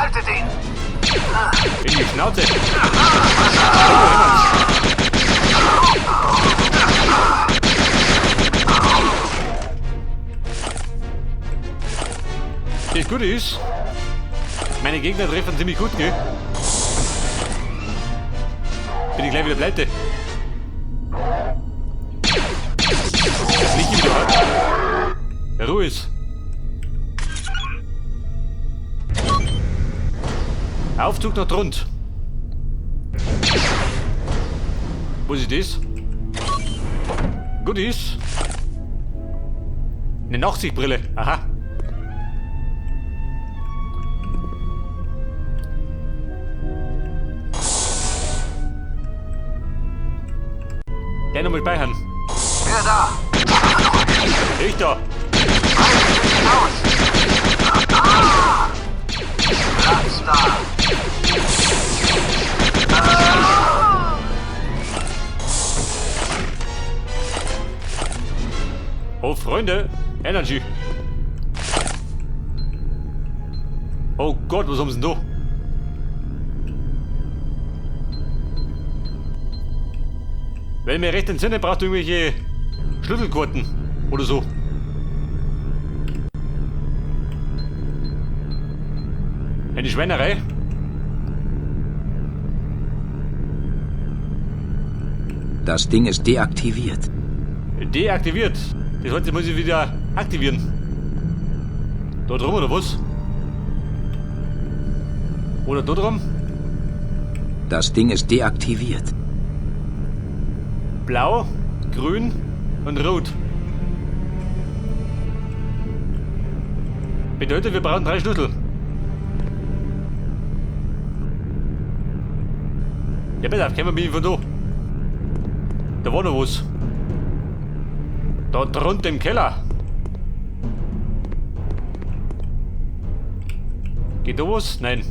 Haltet ihn! In die Schnauze. Das Gute ist, meine Gegner treffen ziemlich gut, gell? Bin ich gleich wieder pleite. Das Licht wieder an. Ja, Ruhe ist. Aufzug nach drunten. Wo ist das? Gut ist. Eine Nachtsichtbrille. Aha. Gleich nochmal speichern. Wer da? Ich da. Aus! Platz da! Oh, Freunde. Energy. Oh Gott, was haben sie denn da? Wenn mir recht entsinne, braucht du irgendwelche Schlüsselkarten oder so. Eine Schweinerei. Das Ding ist deaktiviert. Deaktiviert. Das heißt, das muss ich wieder aktivieren. Da drum oder was? Oder da drum? Das Ding ist deaktiviert. Blau, grün und rot. Bedeutet, wir brauchen 3 Schlüssel. Ja, pass auf, kommen wir von da. Da war noch was. Da drunten im Keller. Geht da was? Nein.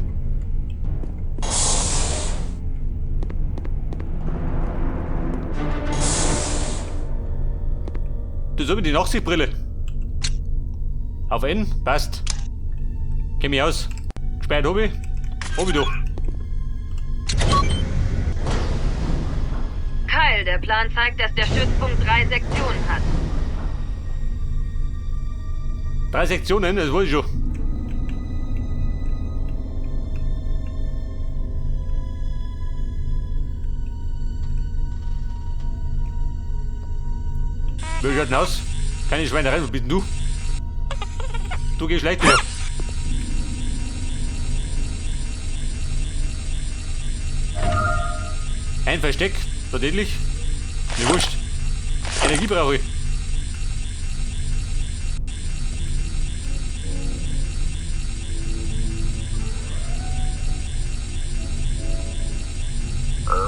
Das ist die Nachtsichtbrille. Auf N, passt. Kenn mich aus. Gespeichert hab ich. Hab ich doch. Kyle, der Plan zeigt, dass der Stützpunkt 3 Sektionen hat. 3 Sektionen, das wollte ich schon. Wie schaut denn aus? Keine Schweinerei, wo bist denn du? Du gehst leicht wieder. Ein Versteck, tatsächlich. Mir wurscht. Energie brauche ich.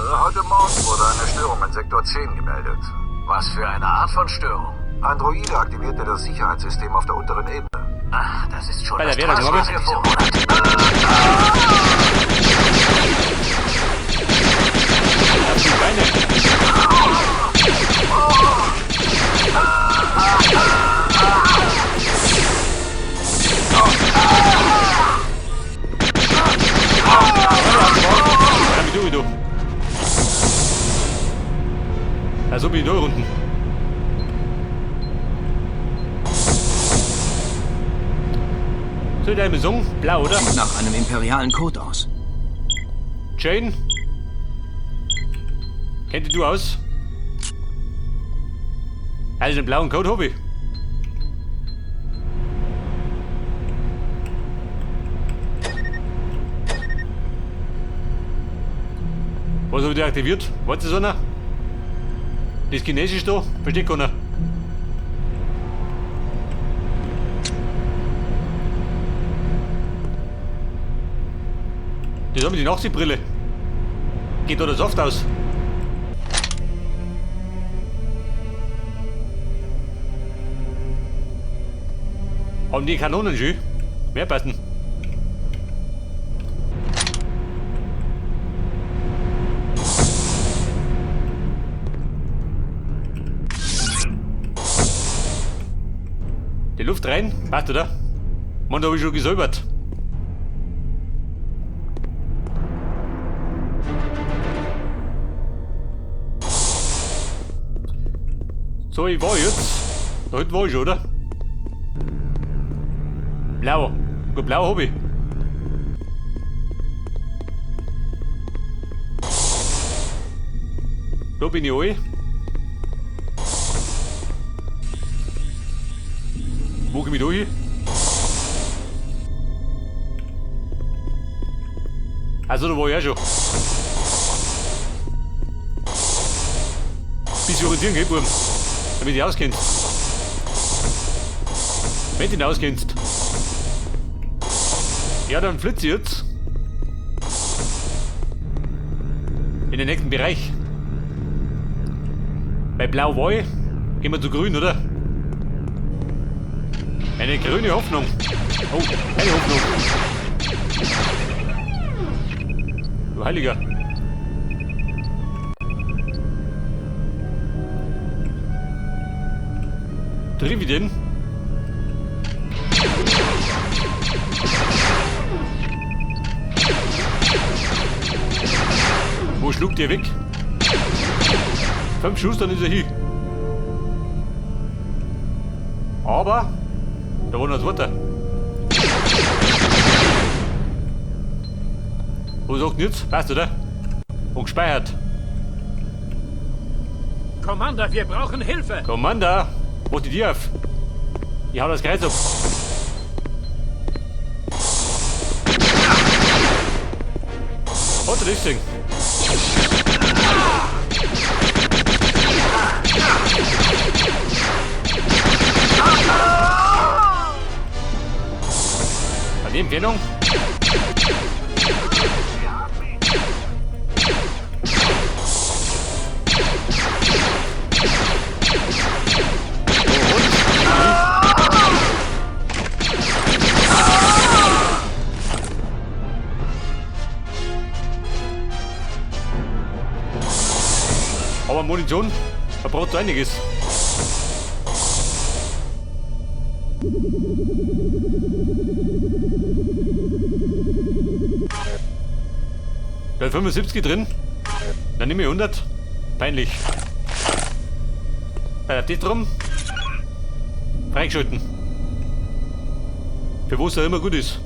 Heute Morgen wurde eine Störung in Sektor 10 gemeldet. Was für eine Art von Störung? Androide aktivierte das Sicherheitssystem auf der unteren Ebene. Ach, das ist schon Bei der das Wehr, dritte glaub ich. Mal diesen Monat. Auf die Beine. Ja, wie du, wie du. Ja, so bin ich da unten. Soll ich da sagen? Blau, oder? Sieht nach einem imperialen Code aus. Jane? Kennt du aus? Also den blauen Code hab ich. Was hab ich deaktiviert? Weiß das einer? Das Chinesisch da? Versteht keiner. Das haben wir die Nachtsichtbrille. Geht da der Saft aus? Haben die Kanonen schon? Mehr passen. Die Luft rein, passt, oder? Mann, da hab ich schon gesäubert. So, ich war jetzt. Da hinten war ich schon, oder? Blau. Gut, blau hab ich. Da bin ich alle. Wo komm ich da hin? Also, da war ich auch schon. Bisschen orientieren, gell, Buben? Damit ich auskennst. Wenn du ihn auskennst. Ja, dann flitze ich jetzt. In den nächsten Bereich. Bei Blau war ich, gehen wir zu Grün, oder? Eine grüne Hoffnung. Oh, keine Hoffnung. Du Heiliger. Triff ich den? Wo schlug der weg? 5 Schuss, dann ist er hin. Aber da war noch ein zweiter. Wo sagt denn jetzt? Passt, oder? Und gespeichert. Commander, wir brauchen Hilfe! Commander, mach die Tür auf. Ich hau das Kreuz ab. Hat er das Ding? An die Empfehlung? Aber Munition verbraucht so einiges. Da 75 drin. Dann nehme ich 100. Peinlich. Bei der drum. Freigeschalten. Für was er immer gut ist.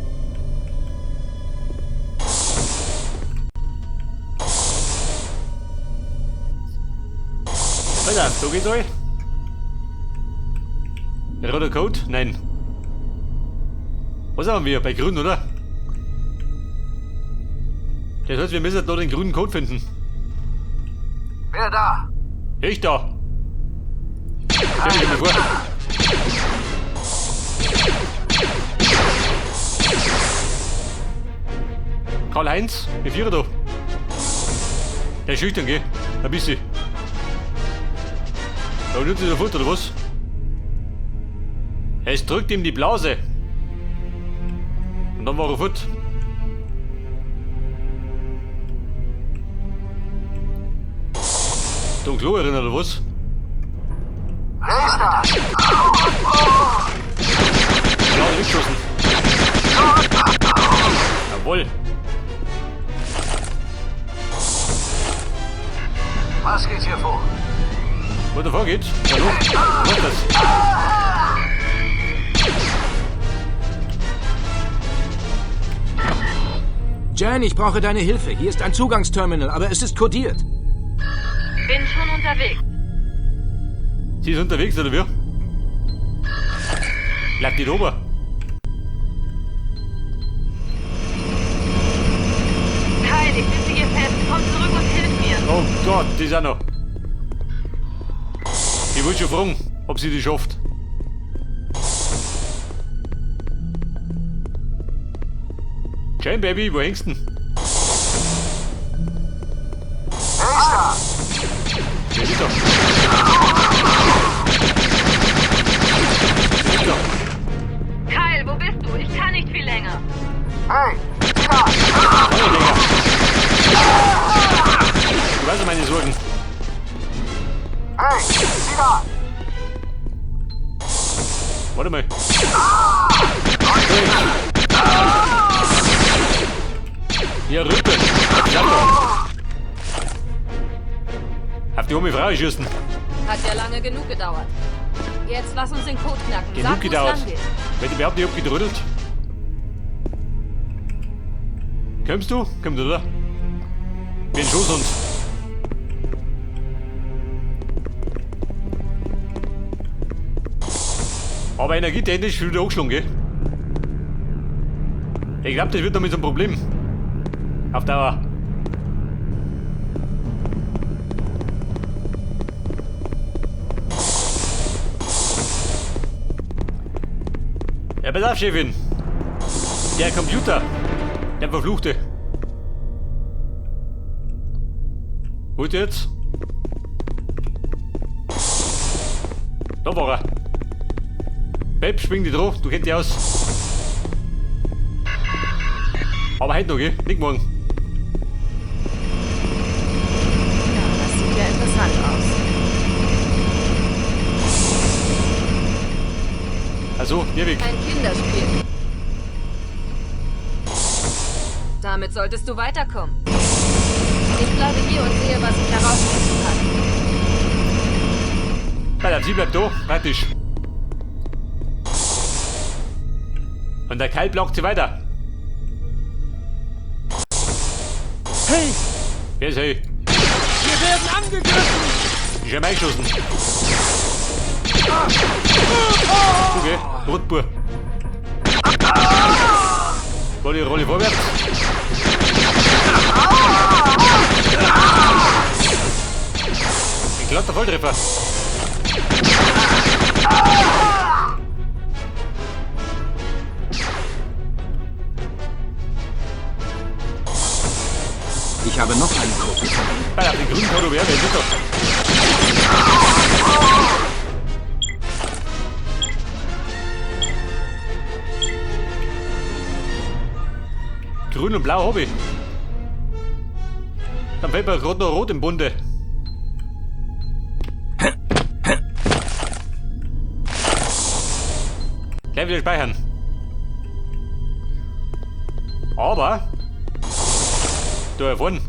Alter, da geht's euch. Roter Code? Nein. Was haben wir? Bei Grün, oder? Das heißt, wir müssen noch den grünen Code finden. Wer da? Ich da. Stell dich mal vor. Karl-Heinz, wir vier da. Der ist schüchtern, gell? Ein bisschen. Da nutzt er sofort, oder was? Es drückt ihm die Blase. Und dann war er fort. Da ein Klo erinnert, oder was? Wer ist da? Ja, weggeschossen. Jawohl. Was geht hier vor? Was da vorgeht? Hallo? Was ist das? Jan, ich brauche deine Hilfe. Hier ist ein Zugangsterminal, aber es ist kodiert. Bin schon unterwegs. Sie ist unterwegs, oder wie? Bleibt nicht oben. Kyle, ich sitze hier fest. Komm zurück und hilf mir. Oh Gott, die ist auch noch. Ich wollte schon fragen, ob sie die schafft. Jane, Baby, wo hängst du denn? Wer ist da? Wer ist da? Wer ist da? Kyle, wo bist du? Ich kann nicht viel länger. Hey, sieh da! Kann nicht länger. Du weißt ja meine Sorgen. Hey, sieh da! Warte mal. Ja, Rüppe. Auf die arme Frau schießen. Hat ja lange genug gedauert. Jetzt lass uns den Code knacken. Genug Sag, wo's gedauert. lang geht. Wenn ich behaupte, ich hab gedrödelt. Kommst du? Kommt, oder? Wie ein Schoßhund. Aber energietechnisch wieder angeschlagen, gell? Ich glaub, das wird noch mit so einem Problem. Auf Dauer. Ja, pass auf, Chefin. Der Computer. Der verfluchte. Wo ist der jetzt? Da war er. Pep, schwing dich drauf, du kennst dich aus. Aber heute noch, gell? Nicht morgen. Ja, das sieht ja interessant aus. Also, der Weg. Ein Kinderspiel. Damit solltest du weiterkommen. Ich bleibe hier und sehe, was ich herausfinden kann. Auf, sie bleibt da, praktisch. Und der Keil blockt sie weiter. Hey, Wer ist hey? wir werden angegriffen. Ich hab eingeschossen. Okay, Rotbur. Rolle, Rolle vorwärts. Ein glatter Volltreffer. Ich habe noch einen Code gefunden. Bei den grünen Code wer ist doch. Grün und Blau hab ich. Dann fällt mir gerade noch Rot im Bunde. Gleich wieder speichern. Aber da vorne.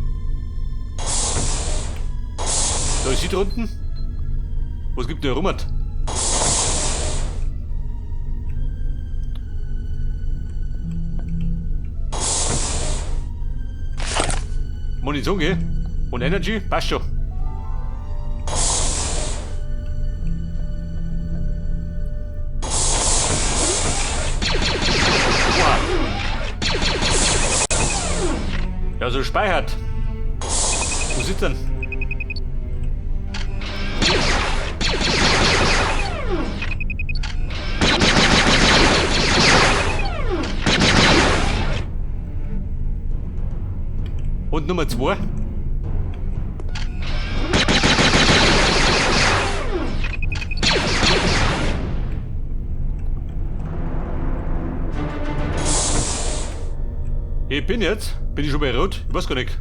Da ist sie drunten. Was gibt denn da rum? Munition, gell? Und Energy? Passt schon. Oha. Ja, so speichert. Wo sitzt denn? Und Nummer 2. Ich bin jetzt, bin ich schon bei Rot? Ich weiß gar nicht.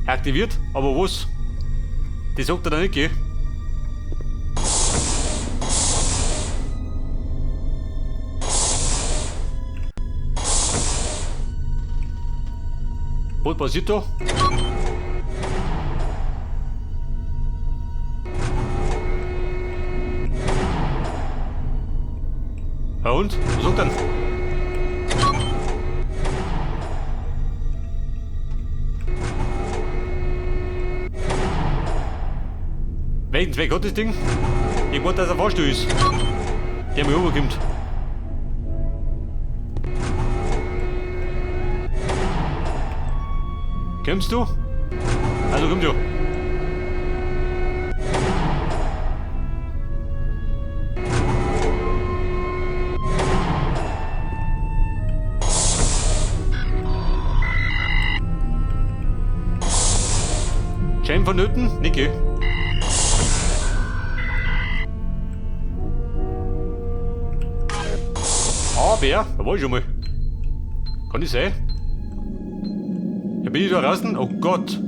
Aktiviert, aber was? Das sagt er da nicht, gell? Was passiert da? Ja und? Was sagt denn? Welchen Zweck hat das Ding? Ich wollte, dass er Fahrstuhl ist. Der mir rüberkommt. Kommst du? Also komm du. Jam vonnöten? Niki. Aber, da war ich schon mal. Kann ich sein? Ja, bin ich da draußen? Oh Gott.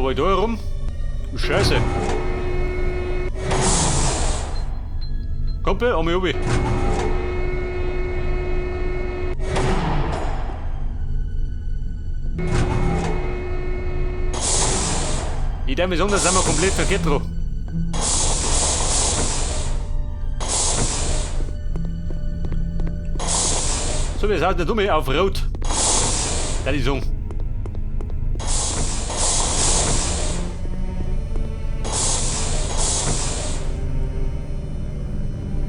Aber da herum? Scheiße. Kumpel, um mich obi. Ich darf mir sagen, da sind wir komplett verkehrt drauf. So, wir sind nicht dumme auf Rot. Da die sagen.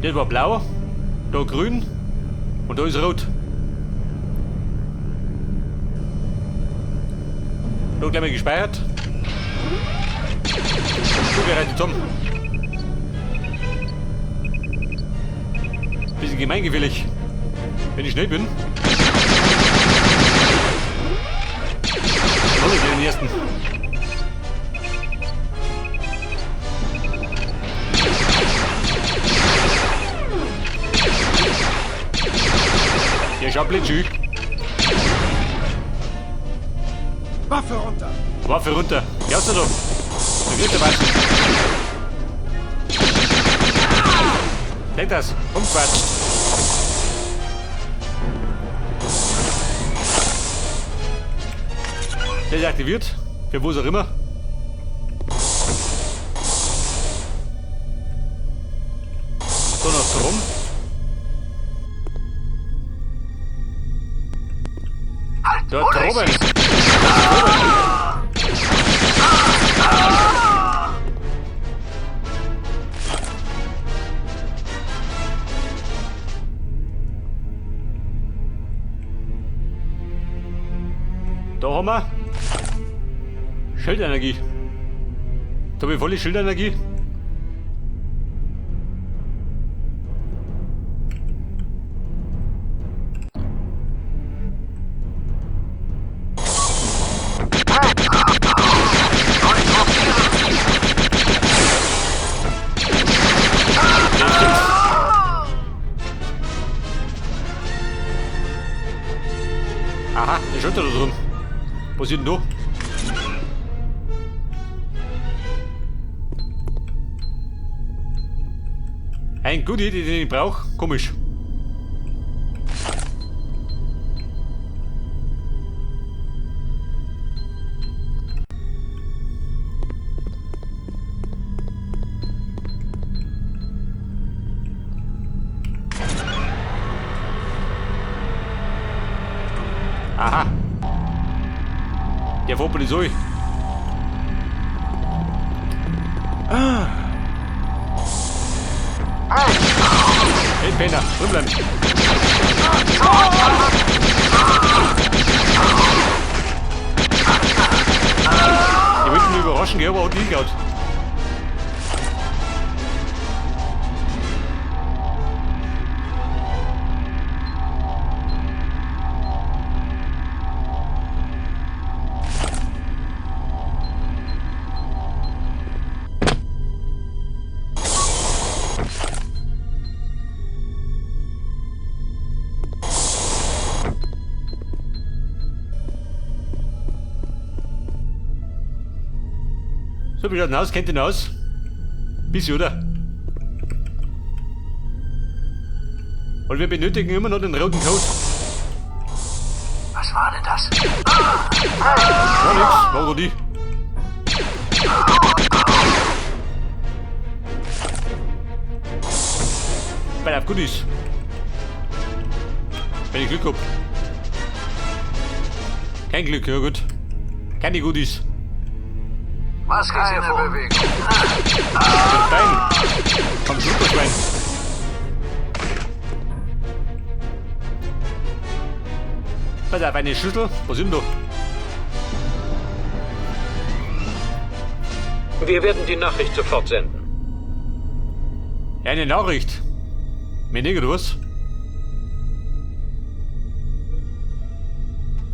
Das war blau, da grün und da ist rot. Da gleich mal gespeichert. So, wir reiten zusammen. Bisschen gemeingefällig, wenn ich schnell bin. Hol ich den ersten. Ja, schau, Blitz. Waffe runter! Waffe runter. Ja, da. Da kriegt er was. Leg das. Umquatscht. Der ist aktiviert. Für wo auch immer. So, noch drum. Halt! Da oder ich droben. schieße. Da haben wir Schildenergie. Da habe ich volle Schildenergie. Aha, der Schulter da drin. Was ist denn da? Ein Goodie, den ich brauche. Komisch. Aha. Der Polizei. Ah. Hey, Penner, drin bleiben. Ich wollte mich überraschen, gell, aber hat nicht gehauen. So, wie schaut denn aus? Kennt ihr ihn aus? Bisschen, oder? Und wir benötigen immer noch den roten Code. Was war denn das? War nix, war die. Bei der Goodies. Wenn ich Glück hab. Kein Glück, ja gut. Keine Goodies. Was geht hier vor? Bewegung. Bein. Komm, Schweinchen. Pass auf, eine Schüssel. Was ist denn da? Wir werden die Nachricht sofort senden. Eine Nachricht. Mir nicht, oder was?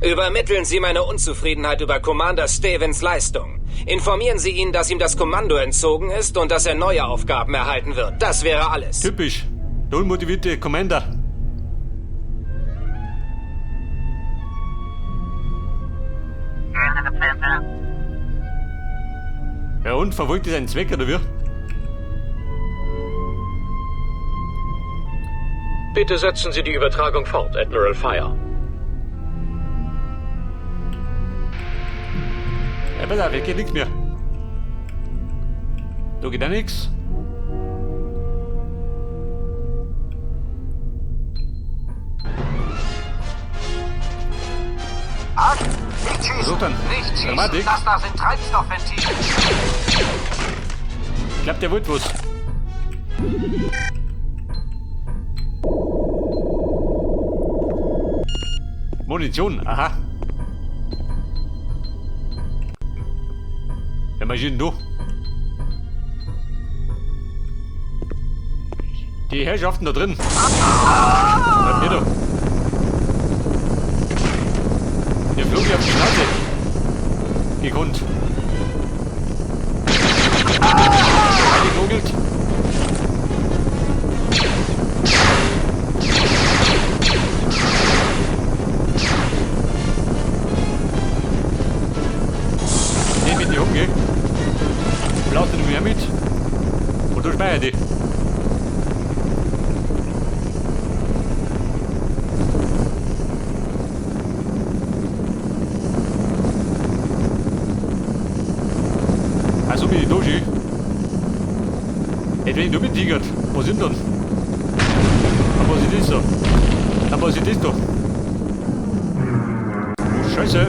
Übermitteln Sie meine Unzufriedenheit über Commander Stevens Leistung. Informieren Sie ihn, dass ihm das Kommando entzogen ist und dass er neue Aufgaben erhalten wird. Das wäre alles. Typisch. Der unmotivierte Commander. Ja und, verfolgt das einen Zweck oder wie? Bitte setzen Sie die Übertragung fort, Admiral Fire. Ja, pass auf, jetzt geht nichts mehr. Da geht auch nichts. Halt! Nicht schießen! So, dann. Nicht schießen! Dramatik. Das da sind Treibstoffventile! Ich glaub, der wollte was. Munition, aha. Ja, mal schön, du. Die Herrschaften da drin. Bleib hier da. Der flog auf die Schnauze. Gekonnt. Reingekugelt. Den mit die umgeh. Blaust du mehr mit? Und du speicher die. Also bin ich da schön. Ey, wenn ich da bin, tigert. Was ist denn dann? Aber was ist das da? Aber was ist das da? Oh, Scheiße.